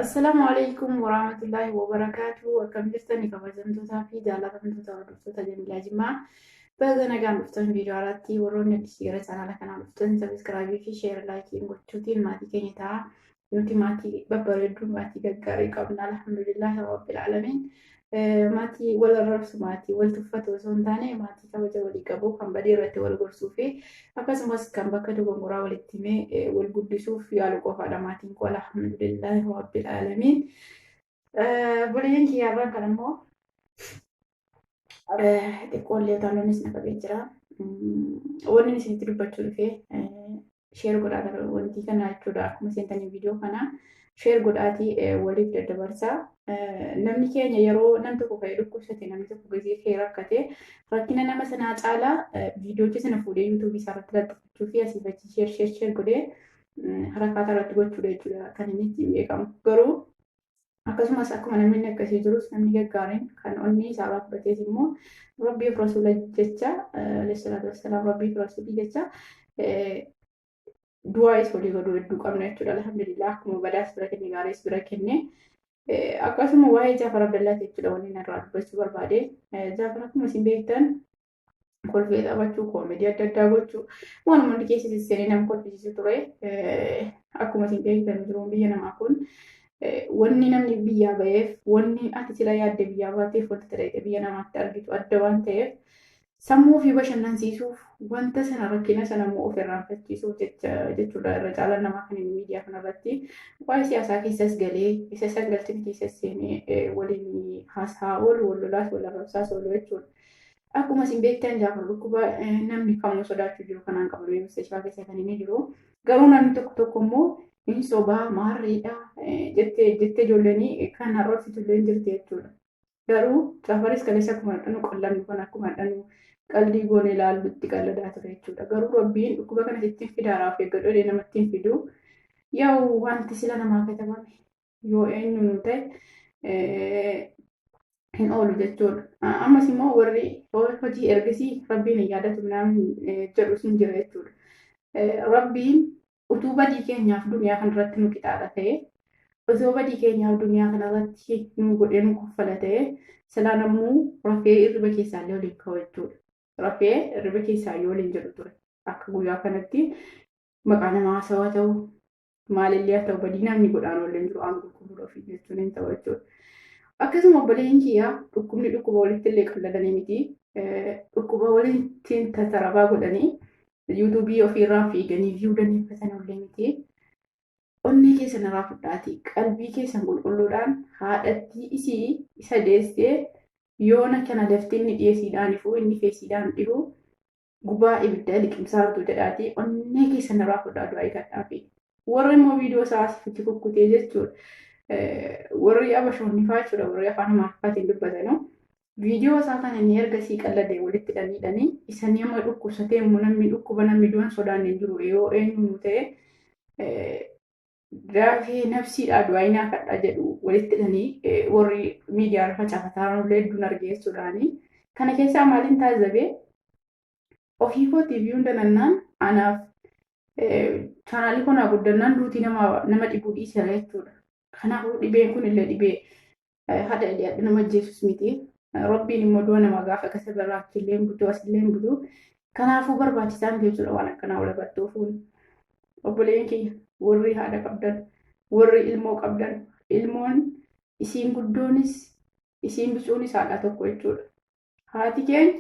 Assalaamu alaikum warahmatullaahi wabarakaatu. Akkam jirtani kabajamtootaa fi jaalatamtoota hordoftoota Jamilaa Jimmaa. Baga nagaan dhuftan viidiyoo irratti warroonni addisii gara chaanaala kanaa dhuftan sabiskiraabii fi sheer laayikii gochuutiin maatii keenya ta'a. Nuti maatii babbareedduu maatii gaggaarii qabna alhamdulillaahi rabbil aalamiin. Maatii wal arrabsu maatii wal tuffatu osoo hin taane maatii kabaja walii qabu kan badii irratti wal gorsuu fi akkasumas kan bakka dogongoraa walitti himee wal guddisuuf yaalu qofaadha maatiin koo alhamdulillaahi rabbil aalamiin. Buliin kiyyaarraan kan immoo xiqqoollee utaaloonis na qabee jira. Wanni isinitti dubbachuu dhufee sheer godhaa wanti kana jechuudha akkuma seentanii viidiyoo kana sheer godhaatii waliif daddabarsaa. Namni keenya yeroo nam tokko ka'ee dhukkubsate namni tokko gazee ka'ee rakkate rakkina nama sanaa caalaa viidiyoochi sana fuudhee yuutuubii isaa irratti laxxafachuu fi asii fi achi sheer sheer sheer godhee harakaata irratti gochuudha jechuudha kan inni ittiin beekamu. Garuu akkasumas akkuma namni inni akkasii jirus namni gaggaariin kan onnee isaa irraa fudhatees immoo rabbiif rasuula jecha alayhi salaatu wassalaam rabbiif rasuulii jecha du'aa isa olii godhuu hedduu qabna jechuudha. Alhamdulillah akkuma badaas bira kenne gaariis bira kenne. Akkasuma waa'ee Jaafar Abdallaati jechuudha wanni narraa dubbachuu barbaade. Jaafar akkuma isin beektan kolfee taphachuu, koomedii adda addaa gochuu, waan hundi keessa sisseenee nama kolfisiisu ture. Akkuma isin beektan jiruun biyya namaa kun wanni namni biyyaa ba'eef, wanni ati sila yaadde biyyaa baateef wanta ta'e biyya namaatti argitu adda waan ta'eef sammuu ofii bashannansiisuuf wanta sana rakkina sana immoo of irraanfachiisuuf jecha jechuudha irra caalaan namaa kan inni miidiyaa kanarratti waa'ee siyaasaa keessas galee isa san galchine keessas seenee waliin haasaa oolu wal lolaas wal arrabsaas oolu jechuudha. Akkuma isin beektan Jaafar dhukkuba namni kamuu sodaachuu jiru kanaan qabamee mustashfaa keessa kan inni jiru. Garuu namni tokko tokko immoo hin sobaa maarreedha jettee jettee ijoolleen kan arrabsitu illee jirti jechuudha. Garuu Jaafaris kaleessa akkuma dhanu qallannu kan akkuma dhanu qaldii goone ilaallutti qalladaa ture jechuudha. Garuu Rabbiin dhukkuba kana sitti hin fidaara of eeggadhu jedhee namatti hin fidu. Yaa'u wanti sila namaa katabame yoo eenyu nu ta'e hin oolu jechuudha. Ammas immoo warri hojii ergasii Rabbiin hin yaadatu minaamin jedhu sin jira jechuudha. Rabbiin utuu badii keenyaaf duniyaa kanarratti nu qixaaxa ta'e osoo badii keenyaaf duniyaa kanarratti nu godhee nu kaffala ta'e silaa namuu rafee irriba keessaallee waliin ka'u jechuudha. Rafee irriba keessaa yoo waliin jedhu ture. Akka guyyaa kanatti maqaa namaa haasawaa ta'u maalillee haa ta'u badii namni godhaan waliin jiru aan qulqulluu ofii jechuun hin ta'u jechuudha. Akkasuma obboleen kiyyaa dhukkubni dhukkuba walitti illee qalladanii miti. Dhukkuba walitti tatarabaa godhanii yuutuubii ofiirraa fiiganii viyuu daneeffatan illee miti. Onnee keessan irraa fudhaatii qalbii keessan qulqulluudhaan haadhattii isii isa deessee yoona kana lafti inni dhiyeessiidhaan ifuu inni feesiidhaan dhihu gubaa ibidda liqimsaartu jedhaatii onnee keessan irraa fudhaa du'aa kadhaafi. Warri immoo viidiyoo isaa asitti kukkutee jechuudha. Warri abashoonni fa'aa jechuudha warri afaan amaariffaatiin dubbatanu. Viidiyoo isaa kana inni erga sii qalladee walitti dhaniidhanii isa nama dhukkubsatee immoo namni dhukkuba namni du'an sodaanne hin jiru yoo eenyu nu ta'e daafee nafsiidhaa du'aa inaa kadhaa jedhu walitti dhanii warri miidiyaa irra facaafataa illee hedduun argee jechuudhaani. Kana keessaa maaliin taazabee ofii kootiif yoo danannaan anaaf chaanaalii kun guddannaan duutii nama dhibuu dhiiseera jechuudha. Kanaafuu dhibeen kun illee dhibee haadha illee nama ajjeesus miti. Rabbiin immoo du'a nama gaafa kasa birraa achillee hin butu asillee hin butu. Kanaafuu barbaachisaa miti jechuudha waan akkanaa wal irratti oofuun. Obboleen kiyya warri haadha qabdan warri ilmoo qabdan ilmoon isiin guddoonis isiin bicuunis haadha tokko jechuudha. Haati keenya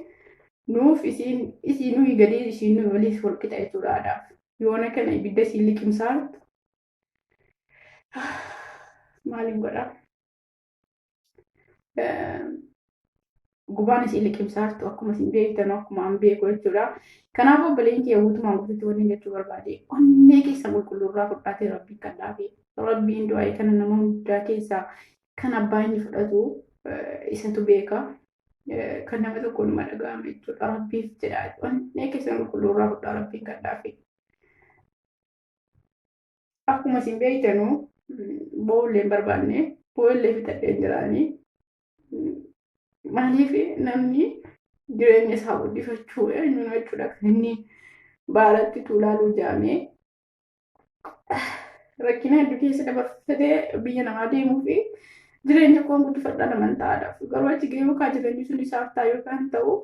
nuuf isiin isii nuyi gadii isiin nuyi oliis wal qixa jechuudha haadhaaf. Yoona kana ibidda isiin liqimsaartu maaliin godhaa? Gubaan isin liqimsaartu akkuma isin beektan akkuma an beeku jechuudha. Kanaaf obboleen kiyya guutumaan guututti wanni jechuu barbaade onnee keessa qulqulluu irraa fudhaatee rabbiin kan dhaabe rabbiin du'aa kana nama hundaa keessaa kan abbaa inni fudhatu isatu beeka. Kan nama tokko numa dhaga'ame jechuudha. Rabbiif jedhaa onnee keessa qulqulluu irraa fudhaa rabbiin kan dhaabe. Akkuma isin beektanu boo'ullee hin barbaanne boo'ullee fixadhee jiraanii. Maaliif namni jireenya isaa guddifachuu eenyuun jechuudha kan inni baaratti tuulaaluu jaamee. Rakkina hedduu keessa dabarfatee biyya namaa deemuu fi jireenya koon guddifadhaa naman ta'aadhaaf. Garuu achi gahee yookaan jireenyi sun isaaf ta'a yookaan ta'u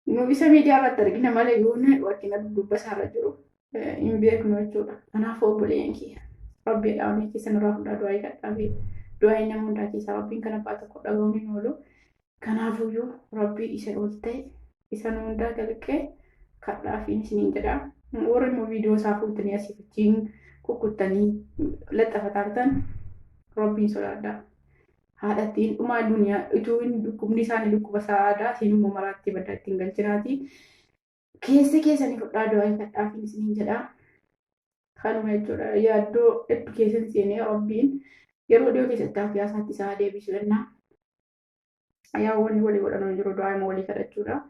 nu isa miidiyaa irratti argina malee yoon rakkina dudduuba isaarra jiru hin beeknu jechuudha. Kanaafuu obboleeyyan kiyya rabbii dhaabnee keessa nurraa fudhaa du'aa kadhaa fi du'aa nama hundaa keessaa rabbiin kan abbaa tokko dhaga'uun hin oolu. Kanaafuyyuu rabbii isa ol ta'e isa nu hundaa kalqee kadhaa fi isiniin jedha. Warri immoo viidiyoo isaa fuutanii asii achiin kukkuttanii laxxafataa rabbiin sodaadha. Haadhattiin dhumaa duniyaa utuu dhukkubni isaanii dhukkuba sa'aadaa isin immoo maraatti baddaa ittiin galchinaati. Keessa keessanii fudhaa du'aa kadhaa fi isiniin jedha. Kanuma jechuudha. Yaaddoo hedduu keessan seenee rabbiin yeroo dhiyoo keessatti afiyaa isaatti isaa deebisu jennaa. Yaa wanni walii godhan jiru du'aa immoo walii kadhachuudha.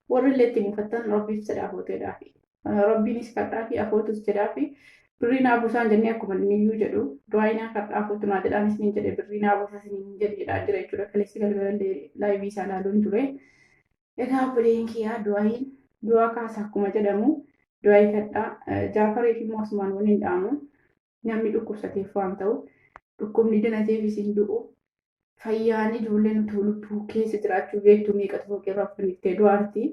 Warri illee itti mufattan rabbiif jedhaa afooteedhaafi. Rabbiinis kadhaa fi afootus jedhaafi. Birrii naa buusaan jennee akkuma inni iyyuu jedhu du'aa naa kadhaa afootu naa jedhaan isiniin jedhe birrii naa buusaa isiniin jedheedhaa jira jechuudha. Kaleessi galgalallee laayivii isaa ilaaluun ture. Egaa obboleen kiyyaa du'aayin du'aa kaasa akkuma jedhamu du'aa kadhaa Jaafarii fi immoo asumaan waliin dhaamu namni dhukkubsateef waan ta'u dhukkubni dinateefis hin du'u fayyaan ijoolleen utuu lubbuu keessa jiraachuu beektu meeqatu fooqirraa uffanniftee du'aarti.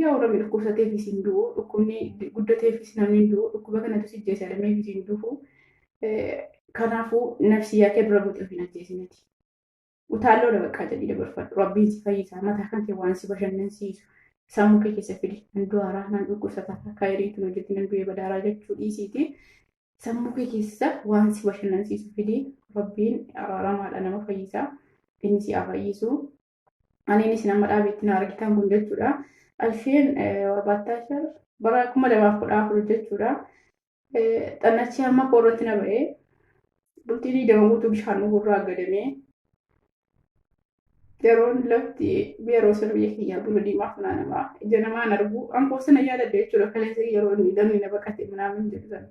Yaa namni dhukkubsateefis hin du'u dhukkubni guddateefis namni hin du'u dhukkuba kanatu si ajjeesa jedhameefis hin du'u. Kanaafuu nafsiyyaa kee dura buutee of hin ajjeesinati. Utaalloodha baqqaa jedhii dabarfadhu. Rabbiin si fayyisaa mataa kan kee waan si bashannansiisu sammuu kee keessa fidi. Nan du'aaraa nan dhukkubsataa kaayiriitu hojjetti nan du'ee badaaraa jechuu dhiisiiti. Sammuu kee keessa waan si bashannansiisu fidi. Rabbiin araaramaadha nama fayyisaa. Inni si haa fayyisu. Ani isin amma dhaabeetti na argitan kun jechuudha. Alfeen barbaattaa bara 2014 jechuudha. Xannachi hamma koo irratti na ba'ee bultii 20 guutuu bishaan dhugurraa gadamee yeroon lafti yeroo sana biyya keenyaa buna diimaa funaanamaa ija namaan argu ankoo sana yaadadha jechuudha kaleessa yeroo inni namni na baqate minaamin jedhu sana.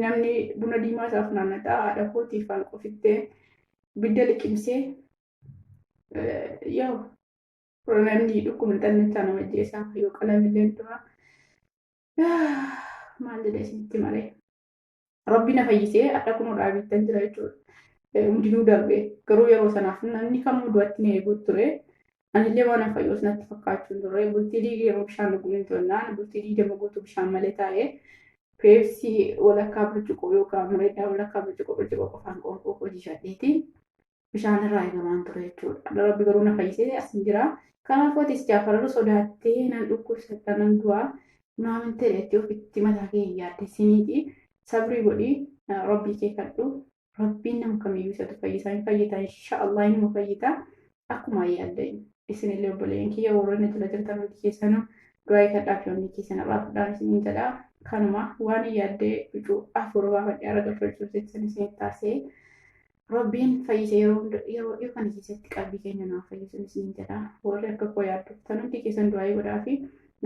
Namni buna diimaa isaa funaannataa haadha kootiif waan qofittee bidda liqimsee yaa'u namni dhukkubni xannachaa nama ajjeesaa yoo qalamillee dura maal jedha isinitti malee. Rabbi na fayyisee hadha kunoo dhaabittan jira jechuudha. Hundinuu darbe garuu yeroo sanaaf namni kamuu du'atti na eeguu ture. Anillee waan fayyuus natti fakkaachuu hin turre. Bultii dhiigee yeroo bishaan dhuguu hin tolnaan bultii 20 guutuu bishaan malee taa'ee peepsii walakkaa burcuqqoo yookaan mureedhaa walakkaa burcuqqoo burcuqqoo qofaan qoonqoo hojii shadheeti bishaan irraa eegamaan ture jechuudha. Rabbi garuu na fayyisee as hin jira. Kanaafuu atis jaafararra sodaattee nan dhukkubsadha nan du'aa naamin ta'e ofitti mataa kee hin yaaddessiniiti. Sabrii godhii rabbii kee kadhu. Rabbiin nama kamiyyuu isatu fayyisaa hin fayyita inshaallah inuma fayyita akkuma yaadde isinillee obboleeyyan kiyya warroonni jala jirtan hundi keessanuu du'aa kadhaa fi onnee keessan irraa fudhaan isiniin jedha kanuma waan yaaddee bicuu afur baafadhee argachuu jechan isinitti taasisee rabbiin fayyise yeroo yeroo dhiyoo kana keessatti qalbii keenya naaf fayyisuun isiniin jedha warri akka koo yaaddoftan hundi keessan du'aa godhaa fi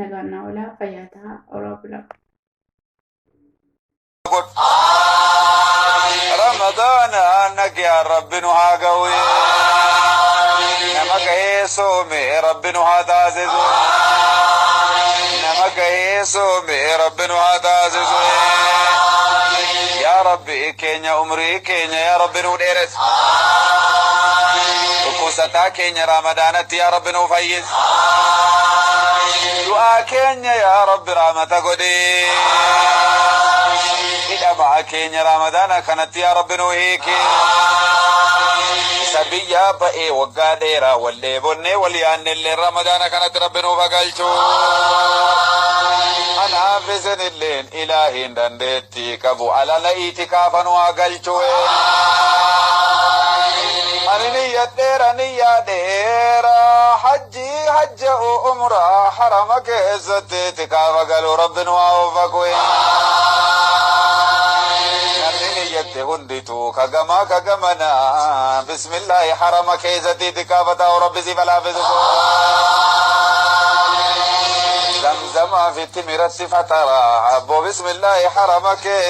nagaan naa oolaa fayyaa ta'aa oraa bulaa. Ramadaana nagaa rabbi nu haa ga'u. Nama gahee soome rabbi nu haa taasisu. Nama gahee soome rabbi nu haa taasisu. Yaa Rabbi keenya umrii keenya yaa Rabbi nu dheeressi. Dhukkubsataa keenya Ramadaanatti yaa Rabbi nu fayyisi. Du'aa keenya yaa Rabbi rahmata godhi. Hidhamaa keenya Ramadaana kanatti yaa Rabbi nu hiiki. Isa biyyaa ba'ee waggaa dheeraa wallee bonnee wal yaannellee Ramadaana kanatti Rabbi nuuf galchu. Anaaf isinilleen ilaahiin dandeettii qabu alala itikaafa nu haa galchu. Ani niyyadheera niyyadheera hajjii hajja'u umraa harama keessatti itikaafa galuu Rabbi nu haa waffaqu. Namni niyyatte hundituu kagamaa kagamanaa bismillaahi harama keessatti itikaafa taa'u Rabbi si balaafisu. Zamzamaa fi timiratti fatara abbo bismillaahi harama keessa.